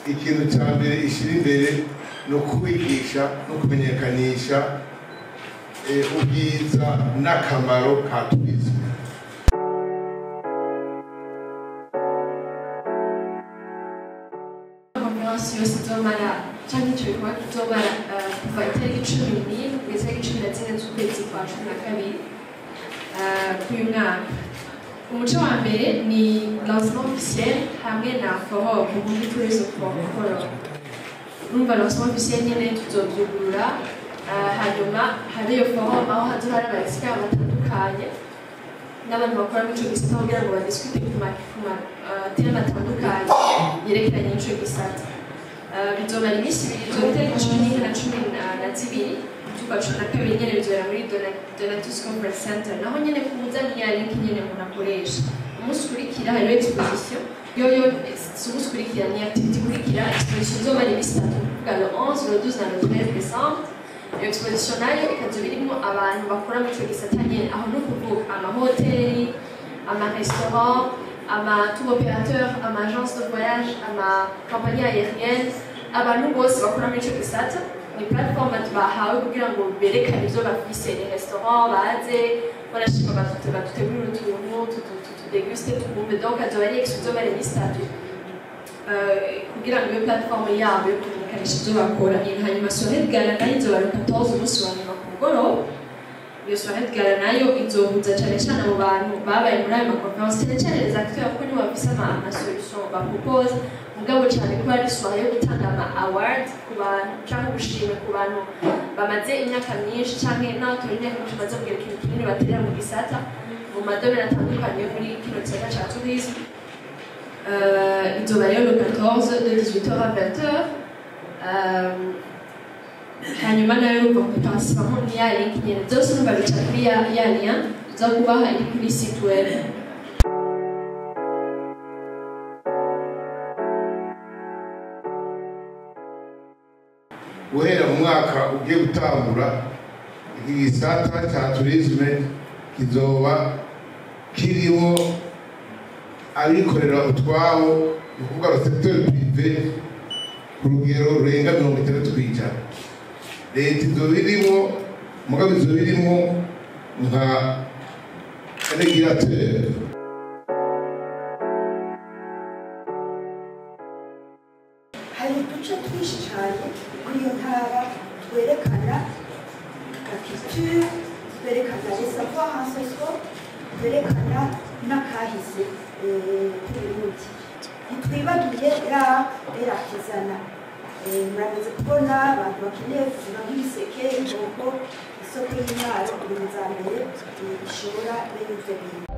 Ikintu cya mbere ishyira imbere ni ukwigisha no kumenyekanisha ubwiza n'akamaro ka tourisme. Conférence yose izomara canke ico gikorwa kizomara kuva itariki 14 kugeza itariki 14 z'ukwezi kwa 12 k'uyu mwaka. Umuco wa mbere ni lancement officiel hamwe na forum, Burundi Tourism Forum. Urumva lancement officiel nyene tuzovyugurura, hanyuma habe iyo forum aho hazoba hari aba experts batandukanye n'abantu bakora muri ico gisata kugira ngo badiscute ku ma thèmes atandukanye yerekeranye n'ico gisata. Bizomara iminsi ibiri, izoba itariki 11 na 12 z'ukwa 12 nyene, bizobera muri Donatus Conference Center. Naho nyene kuza ni ya link nyene umuntu akoresha. Umunsi ukurikira hariho exposition yoyo, si umunsi ukurikira, ni activité ikurikira, exposition izomara iminsi itatu, kuvuga le 11, le 12 na le 13 décembre. Iyo exposition nayo ikazoba irimwo abantu bakora muri ico gisata nyene, aho ni ukuvuga amahoteli, amarestaurant, ama tour opérateur, ama agence de voyage, ama compagnie aérienne, abantu bose bakora muri ico gisata. Ni plateforme bahawe kugira ngo berekane ivyo bafise. Ni restaurant baze barashima, badutegurire utuntu tudeguste, twumve. Donc azoba ari expo izomara iminsi itatu kugira ngo iyo plateforme yabo yo kumenyekanisha ivyo bakora. Hanyuma soirée de gala nayo izoba le 14, umunsi wa nyuma ku mugoroba. Iyo soirée de gala nayo izohuza cane cane abo bantu babaye muri ayo maconférence, cane cane les acteurs, kuko nibo bafise ama solution bapropose. Mugabo cane ko ari soirée yo gutanga ama award ku bantu canke gushima ku bantu bamaze imyaka myinshi canke n'aho turi imyaka myinshi bamaze kugira ikintu kinini baterera mu gisata, mu madomaine atandukanye yo muri kino gisata ca tourisme. Izoba rero le 14 de 18h à 20h. Hanyuma nayo urumva kuparticipamo ni ya link nyene, byose urumva bica kuri ya lien tuza kubaha iri kuri site web. Guhera mu mwaka ugiye gutangura, iki gisata cya tourisme kizoba kirimo abikorera utwabo, ni ukuvuga le secteur privé, ku rugero rurenga 60%. Leta izoba irimo, mugabo izoba irimo nka régulateur. Hari uduce twinshi cyane muri iyo ntara twerekana la culture, twerekana les savoirs ancestraux, twerekana n'akahise k'Uburundi. Ntitwibagiye l'art et l'artisanat. Muramaze kubona abantu bakeneye kugura nk'ibiseke, inkoko. Isoko y'Intwaro iri mu za mbere ishobora bene ibyo bintu.